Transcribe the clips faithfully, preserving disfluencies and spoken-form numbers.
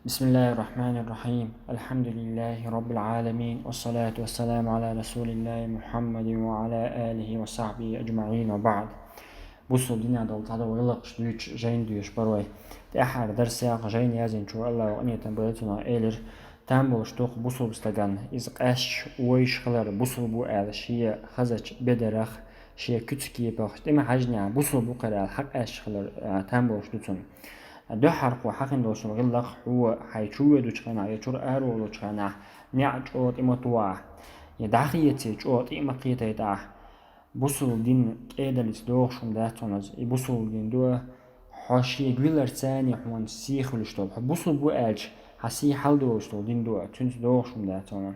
بسم الله الرحمن الرحيم. الحمد لله رب العالمين. والصلاة والسلام على رسول الله محمد وعلى آله وصحبه أجمعين وبعد. Бусулба динехь долу цхьадолу гӀиллакхаш дуьйцуш жайна доьшуш бара вай. ТӀаьххьара дарсехь жайна яздинчо, Аллахьа къинхетам бойла цунах, элира: там болуш ду-кх бусулба стагана иза къаьсташ, вевзаш хилар, бусулба ву аьлла, шен хазачу бедарах, шен куьцу кепах, тӀе ма хьаьжжинехь, бусулба ву-кх хӀара аьлла, хьакъаьсташ хилар, а, там болуш ду цунна. Дуьххьара хьо хьахийна долуш долу гӀиллакх, хьо хьайн чу воьдучу хенахь я чуьра араволучу хенахь неӀ чӀогӀа тӀе ма тухахь, я дӀахеций чӀогӀа тӀе а ма кхетайтахь. Бусулба дин кӀедаллица догӀуш хӀума дац хьуна иза. И бусулба дин ду, хьо шега виларца а хьуна сий хуьлуш долу, хьо бусулба ву аьлча, хьан сий хьаладолуш долу дин ду, цуьнца догӀуш хӀума дац хьуна.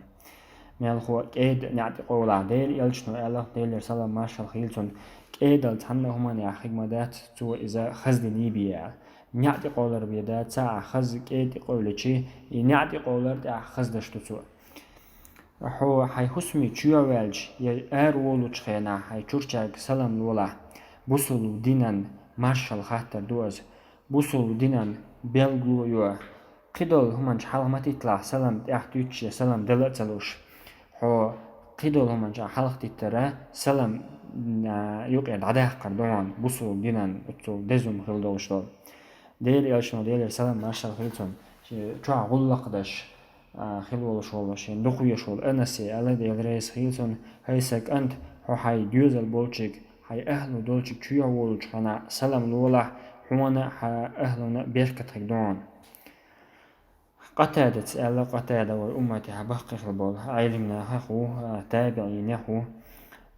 Мелхо кӀеда неӀ тӀе къовлахь, Делан элчано аьлла, Делера салам маршалла хуьлда цунна, кӀедалла цхьанна а хӀуманехь хир ма дац, цо иза хаза диний бен аьлла. НеӀ тӀе къовлар бен дац, цхьа а хаза кӀеда тӀе къовличи, и неӀ тӀе къовлар тӀехь хаза даш ду цо. Хьо хьайн хӀусаме чу а ваьлча, я араволучу хенахь хьайн чуьрачаьрга салам лолахь, бусулба динан маршалла хаттар ду иза, бусулба динан билгало ю. Кхидолу хӀуманчу хьалха ма титталахь, салам тӀехь туьттуш я салам дала а ца луш. Хьо кхидолу хӀуманчу хьалха титтара салам, а, юкъера дӀадаккхар ду хьуна, бусулба динан оццул деза хӀума хила долуш долу. Делан элчано, Делера салам маршалла хуьлда цунна, шен чохь гӀуллакх деш, а, хила волуш волу, шен дукха везаш волу Анасе аьлла, Дела реза хуьлда цунна: «ХӀай сан кӀант, хьо хьайн доьзал болчиг, хьайн ахьлу долчиг чу а волучу хенахь салам лолахь, хьуна а, хьан ахьлуна а беркат хир ду хьуна». Къатадаца аьлла, Къатада вай умматехь баккхий хилла болу Ӏеламнахах ву, а, табиӀинех ву.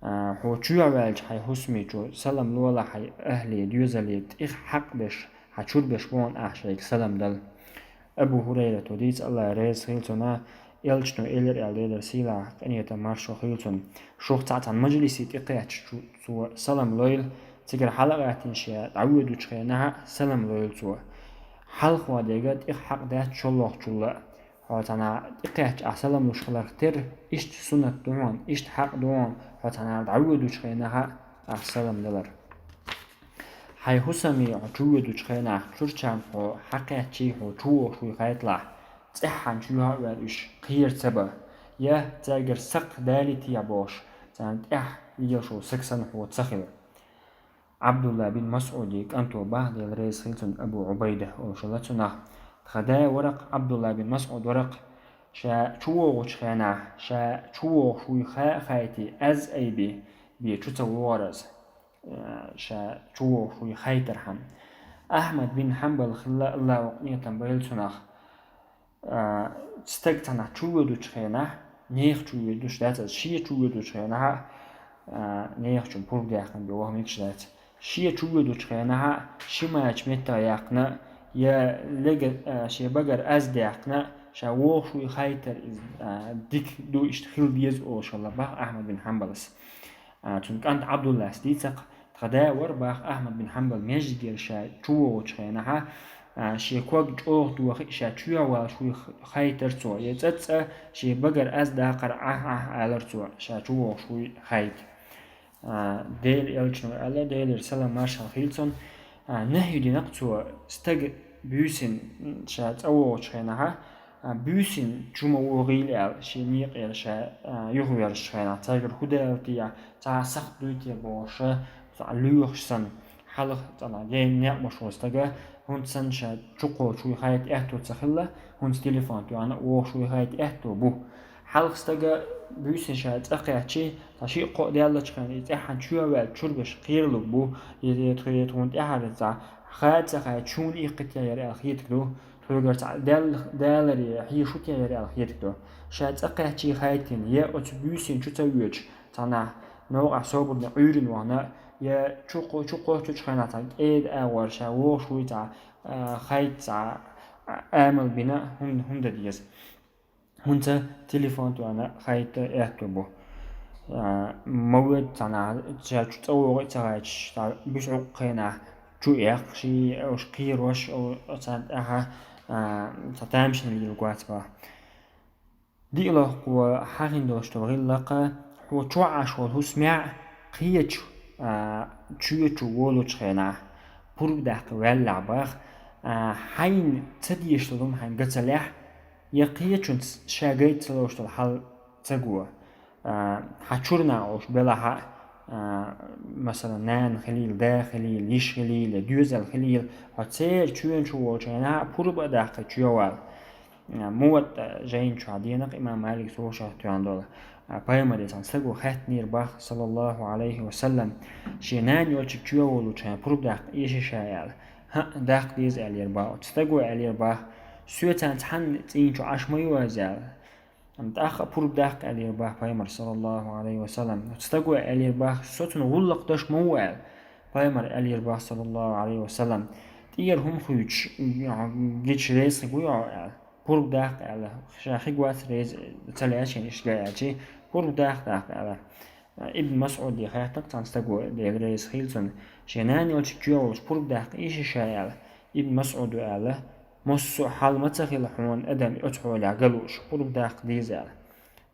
А, хьо чу а ваьлча хьайн хӀусаме чу салам лолахь, хьайн ахьле, доьзале тӀех хьакъ беш, хьан чуьра беш бу хьуна ахь шайга салам дала. Абу ХӀурайрата дийца, Аллахь реза хуьлда цунна, элчано элира аьлла, Делера сийлахь къинхетам маршалла хуьлда цунна: шух цхьаъ цхьана мажлисе тӀекхаьчча цо салам лойла, цигара хьала а гӀаьттина ша дӀавоьдучу хенахь а салам лойла цо. Хьалхо дерг тӀех хьакъ дац шолгӀачул а. Хьо цхьана тӀекхаьчча ахь салам луш хиларх терра, иштта суннат ду хьуна, иштта хьакъ ду хьуна, хьо цхьанхьара дӀавоьдучу хенахь а ахь салам далар. Хьайн хӀусаме хьо чу воьдучу хенахь, чуьрачарна хьо хьакхаьччий, хьо чу вогӀуш вуй хайталахь, цӀеххьана чу юьхьа а ваьлла уьш кхера ца бан, я цаьргара сакхт далийтахь бохуш, царна тӀехь лелаш волу саг санна хьо ца хила. Ӏабдулла бин МасӀудий кӀанто бах, Дела реза хуьлда цунна, Абу Ӏубайда олуш хилла цунах. Тхан да вара-кх, Ӏабдулла бин МасӀуд вара-кх, ша чу вогӀучу хенахь, ша чу вогӀуш вуй ха а хайтий, аз айбе, бен чу ца вогӀура иза. Э, ша чу вогӀуш вуй хайтархьама. Ахьмад бин Хьанбал хилла, Аллахьа къинхетам бойла цунах. А, стаг цхьанхьа чу воьдучу хенахь, нехан чу воьдуш дац иза, шен чу воьдучу хенахь, а, нехан чу пурба даьккхина бен ваха мегаш дац. Шен чу воьдучу хенахь, шимачу меттах яьккхина, я лега, а, шен багара аз даьккхина, ша вогӀуш вуй хайтар иза, а, дика ду, иштта хила деза олуш хилла бах Ахьмад бин Хьанбалас. А, цуьнан кӀант Ӏабдуллас дийцакх, тхан да вара бах Ахьмад бин Хьанбал, маьждигера ша чу вогӀучу хенахь, а, шен ког чӀогӀа тохий, ша чу а валлаш вуй хайтара цо, я цӀа-цӀа шен багара аз даккхар Ӏа-Ӏа алара цо, ша чу вогӀуш вуй хайта. А, Делан элчано аьлла, Делера салам маршалла хуьлда цунна, а, нахьи дина-кх цо, стаг буьйсанна ша цӀа вогӀучу хенахь, а, буьйсанна чу ма вогӀийла аьлла, шен некъера ша, а, юхавоьрзучу хенахь, цаьргара хӀун далар те, цхьа сахт дуй те бохуш, цхьа лоьхуш санна, хьалха цӀа дена некъ болуш волу стага, хӀунда санна ша чу кхочуш вуй хайта аьтто ца хилла, хӀунда телефон тоьхна вогӀуш вуй хайта аьтто бу. Хьалха стага буьйсанна ша цӀа кхаьччи, цхьа шиъ-кхоъ даьллачу хенахь, и цӀеххьана чоь а ваьлла, чуьра беш кхералург бу, и, и тхо-, и тхуна тӀаьхьара цхьа хаа ца хаьа, чуна иккхи те яра аьлла хетарг ду, тхоьгара цхьа даьлла-, даларе хьийзаш те яра аьлла хетарг ду. Ша цӀа кхаьччи хайтина, я оцу буьйсанна чу ца воьдуш, цхьанхьа новкъахь собарна Ӏуьйранна вахана, я чу кхо-, чу кхочучу хенахь цхьа кӀеда агӀор ша вогӀуш вуй цхьа, а, хайта цхьа, а, амал бина, хӀунда, хӀунда деза. ХӀунца телефон тоьхна хайта аьтто бу. А, ма воьду цхьанхьа, ша чу цӀа вогӀий а ца гӀайташ, цхьа буьйса Ӏуккху хенахь чу эккхаш, уьш кхерош, о, царна тӀаьхьа, а, цхьа тамашийна лелаш вац бах. ДиълагӀа хьахийна долуш долу гӀиллакх, хьо чохь Ӏаш волу хӀусамехь кхечу, а, чоь чу волучу хенахь, пурба даккха ваьллехь бах, А, хьайна ца дезаш долу хӀума хьайна ган ца лехь, я кхечунца ша гайта ца лоруш долу хьал ца го. А, хьан чуьра нах олуш белахь а, а, масала, нана хилийла, да хилийла, йиша хилийла, я доьзал хилийла, хьо церан чоьна чу волчу хенахь а пурба а даккхий чоьвала. А, Муватта жайна чохь дийнахь имам Малик сов шарх тоьхна долу. А, пайхамаре цхьана стаго хаьттинера бах, саллаллаху алейхи ва саллам, шен нана йолчу чоьволучу хенахь пурба даккха эший ша аьлла. ХӀаъ, даккха деза аьллера бах. Оцу стаго аьллера бах, соьца цхьанна цӀийна чу Ӏаш ма ю аса аьлла. Амма тӀаккха а пурба даккха аьллера бах пайхамар, саллаллаху алейхи ва саллам. Оцу стаго аьллера бах, со цунна гӀуллакх даш ма ву аьлла. Пайхамар аьллера бах, саллаллаху алейхи ва саллам, тӀера хӀума хуьйцуш гича реза хир вуй хьо аьлла. Пурба даккха аьлла, ша хир вац реза, ца лаьа шен иштта ган аьлчи, пурба даккха даккха аьлла. Ибн Масъуде хаьттира цхьана стаго, Дела реза хила цунна, шен нана йолчу чоьволуш пурба даккха эший ша аьлла. Ибн Масъуда аьлла, массо а хьал ма ца хила хьуна адам оцу хьолехь ган лууш, пурба даккха деза аьлла.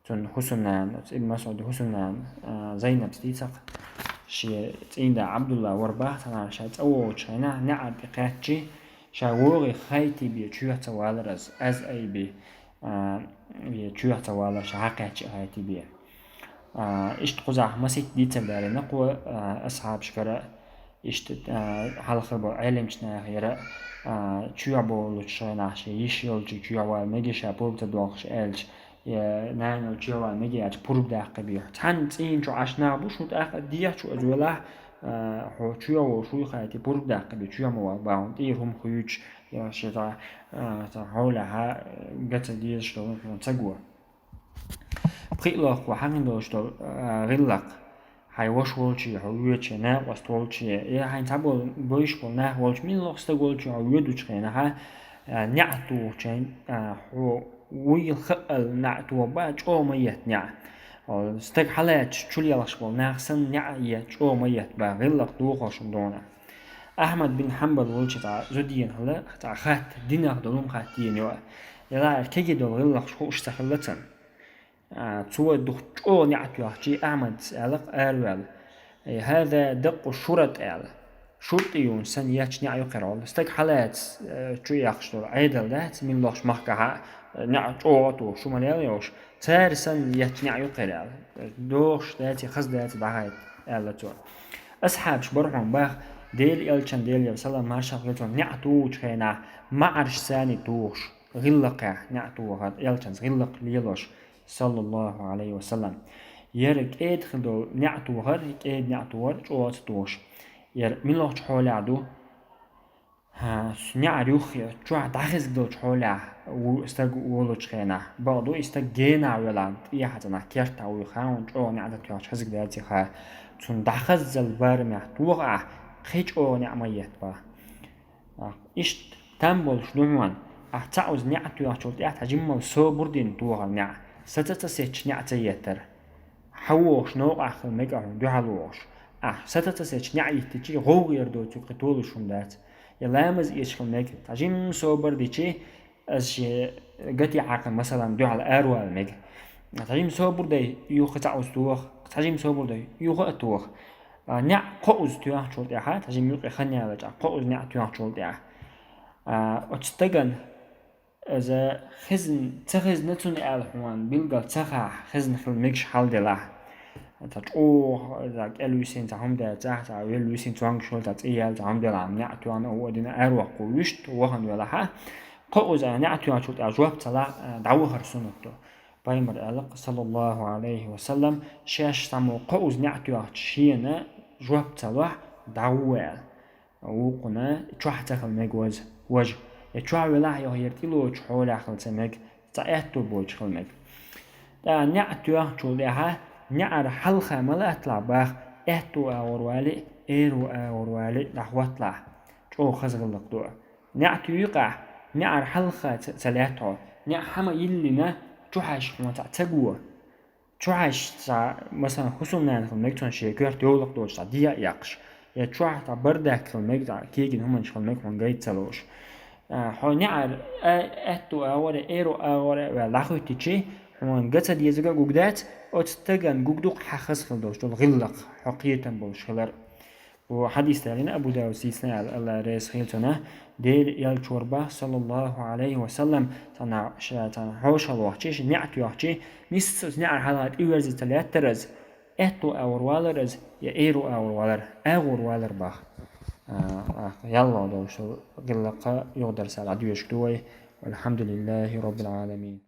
Цунна хӀусамнана, оцу Ибн Масъуда хӀусамнана, а, Зайнабс дийцира-кх, шен цӀийнда Ӏабдулла вара бах цхьана ша цӀа вогӀучу хенахь, неӀар тӀе кхаьччи, ша вогӀий хайтий бен чоьхьа ца валара аса, аз ай бен, а, бен чоьхьа ца валара ша хьакхаьччи хайтий бен. А, иштта кхузахь масийтта дийцар далийна кхо, а, асхьабашкара, иштта, а, хьалха болу Ӏеламчу нахера, а, чоьхьа болучу хенахь шен йиша йолчу чоьхьа вала мегий ша пурба ца доккхуш аьлча, я нана йолчу чоьхьа вала мегий аьлча пурба даккхий бен. Цхьанна цӀийна чу Ӏаш нах бу, шун тӀаккха дехьа чу аса велахь, а, хьо чоьхьа волуш вуй хайтий, пурба даккхий бен, чоьхьа ма вала бах хьуна, тӀера хӀума хуьйцуш, я шен цхьа, а, цхьа хьолехь, а, ган ца дезаш долу хӀума ца го. Пхиъ лоху хьан хин долуш долу, а, гӀиллакх, хьайн ваша волчий, хьо воьдучий, накъост волчий, я хьайн цхьаболу бевзаш болу нах волчу, мила лоху стаг волчий хьо воьдучу хенахь, а, неӀ тухучу хенахь, а, хьо вуйла хаъал неӀ тоха бан, чӀогӀа ма етта неӀ. О, стаг хьалаьцча чу лелхаш болу нах санна, неӀ етта чӀогӀа ма етта бан, гӀиллакх дохош хӀума ду хьуна. Ахьмад бин Хьанбал волчу цхьа зудена хилла, цхьа хатта, динах долу хӀума хатта дийна йо. Делахь кегий долу гӀиллакхаш хууш ца хилла цунна. А, цо дукха чӀогӀа неӀ тоьхчий, Ахьмадас аьлла-кх араваьлла: «Э, хӀаза дакъу шурат», — аьлла. ШуртӀий санна етташ неӀ ю-кх хӀара. Стаг хьалаьцча, э, чу яхаш долу Ӏедал дац, мила лохуш махкахь а, э, неӀ чӀогӀа а тухуш, шу ма лела йолуш, цара санна етташ неӀ ю-кх хӀара аьлла. Дохуш даций, хаза даций дӀахайта, аьлла цо. Асхьабаш бара хьуна бах, Делан элчан, Делера салам-маршалла хуьлда цунна, неӀ тухучу хенахь, маӀарш санна тухуш, гӀиллакхехь неӀ тухар, элчанца гӀиллакх лелош, саллаллаху алейхи ва саллам. Яра кӀеда хила долу неӀ тухар, кӀеда неӀ тухар чӀогӀа ца тухуш. Яра мила лохучу хьолехь ду? ХӀа, неӀар юххе, чохь дӀахезиг долчу хьолехь ву стаг волучу хенахь. Бакъду, и стаг генахь велахь, тӀехьа цӀанахь кертахь вуй, хьан чӀогӀа неӀ ца тоьхча хезиг даций хьан. Цунна дӀахаззал барамехь тоха ахь, кхин чӀогӀа неӀ ма етта бан. Иштта там болуш ду хьуна, ахь цхьаъ уза неӀ тоьхначул тӀаьхьа цхьа жиммал собар дина тохар неӀ, саца ца сецча неӀ ца еттар. Хьан вогӀуш новкъахь хила мега хьуна дуьхьал вогӀуш. Ахь саца ца сецча неӀ йиттичи, гӀовгӀа яр доцург кхин толуш хӀума дац. Я ламаз эцаш хила мега, цхьа жимма собар дичи, аса шен гати хьакха, масалан, дуьхьал аравала мега. Цхьа жимма собар дай, юха цхьаъ уза тоха, цхьа жимма собар дай, юха а тоха. А, неӀ кхо уза тоьхначул тӀаьхьа, цхьа жимма юкъе хан ялача, кхо уза неӀ тоьхначул тӀаьхьа. А, оцу стагана иза хезна, ца хезна цунна аьлла хьуна билггал ца хаахь, хезна хила мегаш хьал делахь. Цхьа чӀогӀа, иза кӀел висина цхьа хӀума дацахь, цхьа вел висина цонгаш йолу цхьа цӀе яьлла цхьа хӀума делахь, неӀ тоьхна а, вадина араваккху вуьшта вахана велахьа. Кхо уза неӀ тоьхначул тӀаьхьа жоп ца лахь, дӀавахар суннат ду. Пайхамар аьлла-кх, саллаллаху алейхи ва саллам, шаьш цхьаммо кхо уза неӀ тоьхча шена жоп ца лахь, дӀагӀо аьлла. Вукхуна чохь ца хила мега ваза, важа. Я чохь велахь, йохъяр тӀелоцу хьолехь хила ца мега, цхьа аьтту боцуш хила мега. ТӀаккха неӀ тоьхначул тӀаьхьа, неӀар хьалха ма латталахь бах, аьтту агӀор валий, эро агӀор валий дӀахӀотталахь. ЧӀогӀа хаза гӀиллакх ду. НеӀ туьйкъахь, неӀар хьалха ца, ца лаьтта хьо. НеӀ хьама йиллина, чухьаьжча хьуна цхьаъ ца го. Чухьаьжча цхьа, масалан, хӀусамнана хила мега цунна шен коьрта йовлакх доцуш цхьа дехьа а эккхаш. Я чохь цхьа бардак хила мега, цхьа кегина хӀуманаш хила мега хьуна гайта ца лууш. А, хьо неӀар а, аьтту агӀор а, эро агӀор а ваьлла дӀахӀуьттичи, хьуна ган ца дезарг а гуг дац, оцу стагана гуг ду-кх хьан хаза хила долуш долу гӀиллакх, хьо кхетам болуш хилар. Цу хьадис тӀехь Абу Дауд сийсна аьлла, Алла реза хилла цунна, Дела элча вар бах, саллаллаху Ӏалайхи ва саллам, цхьана ша цхьана хьошалла вахча, ша неӀ тоьхча, нийсса цу неӀар хьалха тӀеверза ца лаьттар из, аьтту агӀор валар из, я эру агӀор валар, агӀор валар бах. А, а, ялла долуш гӀиллакха юха дарсал дӀадоьшуш ду вай. Валхьамдулиллахи Роббил Ӏаламин.